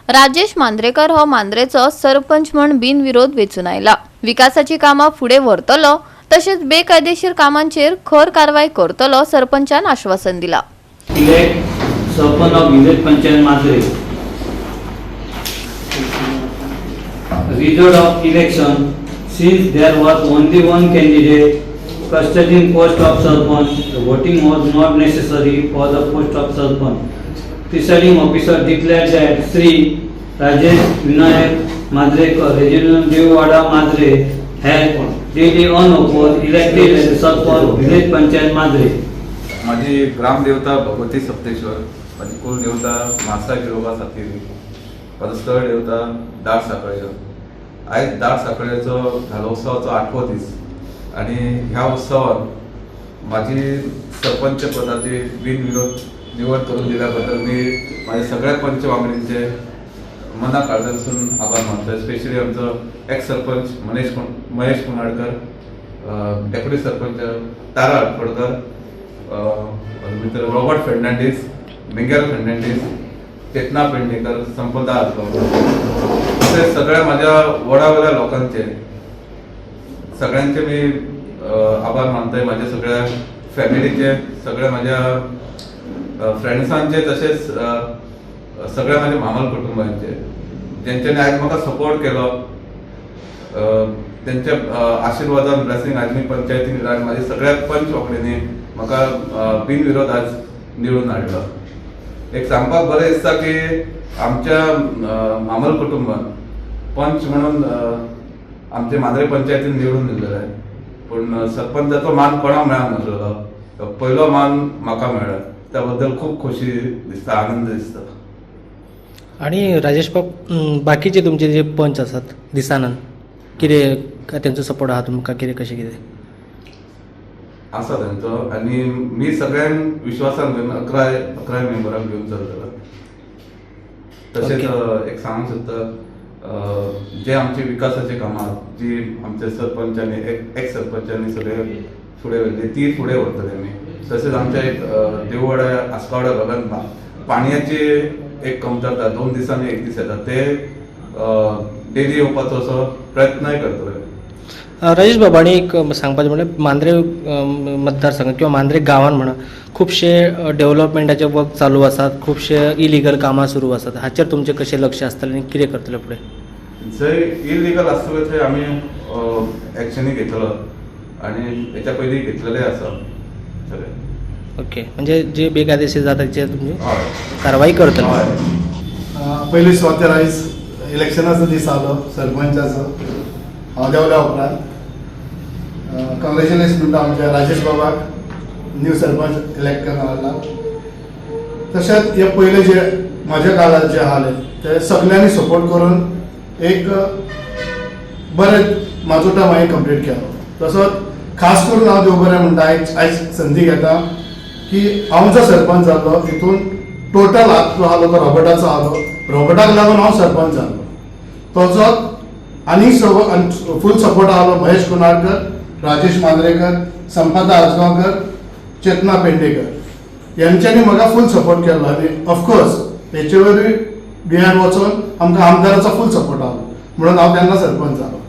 राजेश मांद्रेकर हो मांद्रेचो सरपंच म्हण बिनविरोध वेंचून आयला. विकासाची कामां फुडें व्हरतलो तशेंच बेकायदेशीर कामांचेर खर कारवाय करतलो सरपंचान आश्वासन दिला. Elect Sarpanch of Village Panchayat Mandre. Result of election, since there was only one candidate contesting post of Sarpanch, the voting was not necessary for the post of Sarpanch. Presiding officer declared that Sri Rajesh Vinayak Mandrekar, resident Devwada Mandre, has duly unopposed elected as Sarpanch Village Panchayat Mandre. माझी ग्रामदेवता भगवती सप्तेश्वर, माझी कुलदेवता म्हाळसा गिरोबा सातेरी, म्हाजो स्थळ देवता दाट साखळ्यो. आयज दाट साखळ्याचो धालो उत्सवाचो आठवो दीस आनी ह्या उत्सवात माझी सरपंच पदाची बिनविरोध निवड करून दिल्या बद्दल मी माझ्या सगळ्या पंच वांगडींचे मना काळजापासून आभार मानतो. स्पेशली आमचो एक्स सरपंच महेश कुणाडकर, डेप्युटी सरपंच तारा आटफडकर, माझे मित्र रॉबर्ट फेर्नांडीस, मिंगेल फेर्नांडीस, चेतना पेडणेकर, संपदा आजगांवकर, तसेच सगळ्या माझ्या वडावयल्या लोकांचे सगळ्यांचे मी आभार मानतोय. माझ्या सगळ्या फॅमिलीचे, सगळ्या माझ्या फ्रेंड्सांचे, तसेच सगळ्या माझ्या म्हामल कुटुंबांचे, ज्यांच्यानी आज म्हाका सपोर्ट केलो. त्यांच्या आशीर्वादान, ब्लेसिंग आज मी पंचायतीन आनी माझ्या सगळ्या पंच वांगड्यांनी म्हाका बिनविरोध आज निवडून हाडलो. एक सांगपाक बरें दिसता की आमच्या म्हामल कुटुंबान पंच म्हणून आमचे मांद्रे पंचायतीन निवडून दिलेले आहे, पूण सरपंचाचो मान कोणाक मेळनासलेलो. तो पयलो मान म्हाका मेळ्ळो, त्या बद्दल खूब खोशी दिसता, आनंद दिसता. आणि राजेश बाब, बाकीचे तुमचे जे पंच आसात दिसानान कितें तेंचो सपोर्ट आहा तुमकां, कितें कशें कितें? आसा तेंचो आनी मी सगळ्यांक विश्वासान घेवन 11 मेंबरांक घेवन चलतलो. तशेंच एक सांगूंक सोदता, जे आमचे विकासाचे कामां जी आमचे सरपंचांनी, एक्स सरपंचांनी सगळे फुडें व्हेल्ली, ती फुडें व्हरतले आमी. तशेंच आमच्या एक देववाड्या आस्कावाड्या भागान पाणयाची एक कमतरता, 2 दिसांनी एक दीस येता, ते डेली येवपाचो असो प्रयत्नय करतले. राजेश बाब, आनी एक सांगपाचें म्हणल्यार मांद्रे मतदारसंघ किंवा मांद्रे गांवान म्हणा खुबशे डेव्हलपमेंटाचे वर्क चालू आसात, खुबशे इलिगल कामां सुरू आसात, हाचेर तुमचें कशें लक्ष आसतलें आनी कितें करतले फुडें? जंय इलिगल आसतले थंय आमी एक्शनूय घेतलो आनी हेच्या पयलीं घेतलेले आसा सगळे. ओके, म्हणजे जे बेकायदेशीर जाता तेचेर तुमी कारवाई करतले? हय. पयली सुवातेर आयज इलेक्शनाचो दीस आलो सरपंचाचो. हांव देंवल्या उपरांत कॉंग्रेच्युलेशन म्हणटा आमच्या राजेश बाबाक, न्यू सरपंच इलेक्ट करून हाडला. तशेंच हे पयले जे म्हाज्या काळार जे आसले ते सगळ्यांनी सपोर्ट करून एक बरें म्हाजो टर्म हांवें कंप्लीट केलो. तसोच खास करून हांव देव बरें म्हणटा, आयज आयज संदी घेता की हांव जो सरपंच जाल्लो हितून टोटल हात जो आसलो तो रॉबर्टाचो आसलो. रॉबर्टाक लागून हांव सरपंच जाल्लो. तसोच आनी फूल सपोर्ट आसलो महेश कुनाडकर, राजेश मांद्रेकर, संपदा आजगांवकर, चेतना पेडणेकर, यांच्यांनी म्हाका फूल सपोर्ट केल्लो. आनी ऑफकोर्स हेचे वरवीं बिहायंड वचून आमकां आमदाराचो फूल सपोर्ट आसलो म्हणून हांव तेन्ना सरपंच जालो.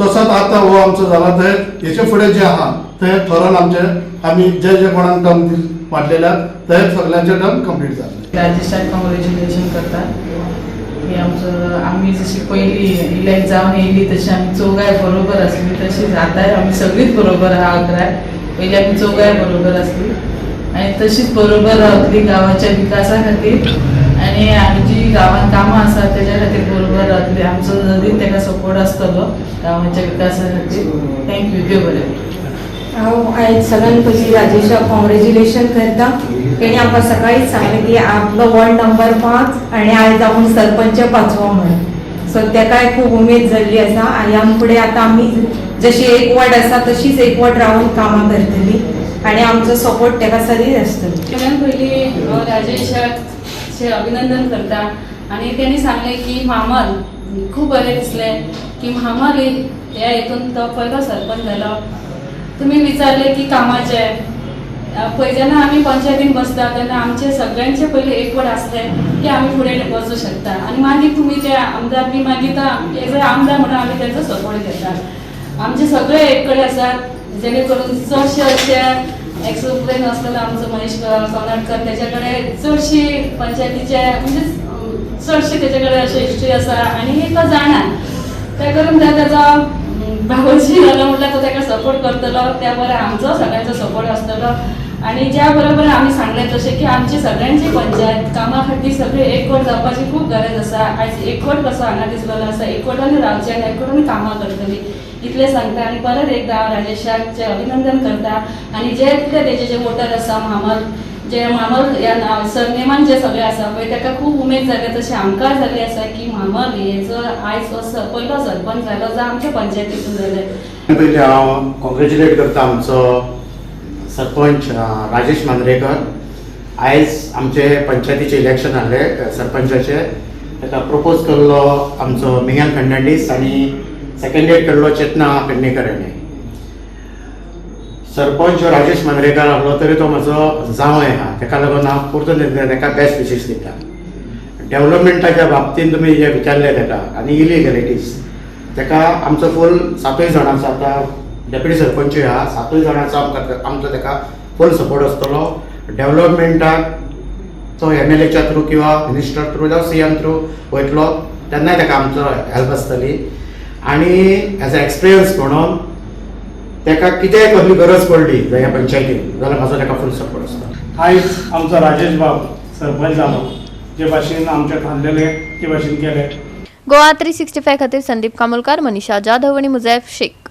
तसोच आतां हो आमचो जाला, थंय हेचे फुडें जे आहा थंय थरोवन आमचे आमी जे जे कोणाक टर्म वाटलेले आहात ते सगळ्यांचे टर्म कंप्लीट जातले. राजेशाक कॉंग्रेच्युलेशन करता की आमचो आमी जशी पयली इलेक्ट जावन येयली तशी आमी चौगाय बरोबर आसली, तशीच आतांय आमी सगळीच बरोबर आहा. 11 पयली आमी चौगाय बरोबर आसली आनी तशीच बरोबर रावतली गांवाच्या विकासा खातीर आनी आमची गांवांत कामां आसा तेज्या खातीर बरोबर रावतली. आमचो नदीन तेका सपोर्ट आसतलो गांवाच्या विकासा खातीर. Thank you, देव बरें. हांव आयज सगळ्यान पयलीं राजेशाक कॉंग्रेच्युलेशन करता. तेणी आमकां सकाळीच सांगलें की आपलो वॉर्ड नंबर 5 आनी आयज आपूण सरपंच पांचवो म्हणून. सो तेकाय खूब उमेद जाल्ली आसा आनी ह्यान फुडें आतां आमी जशी एकवट आसा तशीच एकवट रावन कामां करतली आनी आमचो सपोर्ट तेका सदींच आसतलो. सगळ्यात पयलीं हांव राजेशाचे अभिनंदन करता आनी तेणी सांगलें की म्हामल खूब बरें दिसलें की म्हामल ह्या हितून तो पयलो सरपंच जालो. तुमी विचारले की कामाचे पळय जेन्ना आमी पंचायतीन बसता तेन्ना आमचे सगळ्यांचे पयलीं एकवट आसले की आमी फुडें वचूं शकता आनी मागीर तुमी ते आमदार बी मागीर तो एज अ आमदार म्हणून आमी तेंचो सपोर्ट घेतात. आमचे सगळे एक कडेन आसात, जेणे करून चडशे अशे एक्सप्लेन आसलेलो आमचो महेश कोनाडकर, तेच्या कडेन चडशी पंचायतीचे म्हणजे चडशी तेच्या कडेन अशी हिस्ट्री आसा आनी तो जाणा. ते करून ते तेजो भावोजी जालो म्हटल्यार तो ताका सपोर्ट करतलो. त्या बरें आमचो सगळ्यांचो सपोर्ट आसतलो आनी ज्या बरोबर आमी सांगलें तशें की आमची सगळ्यांची पंचायत कामा खातीर सगळे एकवट जावपाची खूब गरज आसा. आयज एकवट कसो हांगा दिसलेलो आसा, एकवटान रावचें आनी एकवटान कामां करतली इतलें सांगता. आनी परत एकदां हांव राजेशाचें अभिनंदन करता आनी जे कितें तेजे जे वोटर आसा म्हामल, जे म्हामल ह्या नांव सरनेमान जे सगळे आसा पळय, ताका खूब उमेद जाल्या तशी आमकां जाल्ली आसा की म्हामल हेजो आयज हो पयलो सरपंच जालो जो आमच्या पंचायतीतून जाले. पयलीं हांव कॉंग्रेच्युलेट करता आमचो सरपंच राजेश मांद्रेकर. आयज आमचे पंचायतीचे इलेक्शन आहले सरपंचाचे. ताका प्रपोज केल्लो आमचो मिगेल फर्नांडीस आनी सेकंडेड केल्लो चेतना पेडणेकर हाणें. सरपंच हो राजेश मांद्रेकर आहलो तरी तो म्हजो जांवय आहा, ताका लागून हांव परतून एकदां ताका बेस्ट विशीस दिता. डेव्हलपमेंटाच्या बाबतीन तुमी जे विचारले ताका आनी इलिगलिटीज, ताका आमचो फूल सातूय जाणांचो, आतां डेप्युटी सरपंचूय आहा, सातूय जाणांचो आमकां आमचो ताका फूल सपोर्ट आसतलो. डेव्हलपमेंटाक तो एमएलएच्या थ्रू किंवा मिनिस्टर थ्रू जावं सीएम थ्रू वयतलो तेन्नाय ताका आमचो हेल्प आसतली. आनी एज अ एक्सपिरियन्स म्हणून ताका कितेंय कसली गरज पडली ह्या पंचायतीन जाल्यार म्हाजो ताका फूल सपोर्ट आसता. आयज आमचो राजेश बाब सरपंच जालो, जे भाशेन आमचें थारलेलें ते भाशेन केलें. गोवा 365 खातीर संदीप कामोलकार, मनीषा जाधव आनी मुजैफ शेख.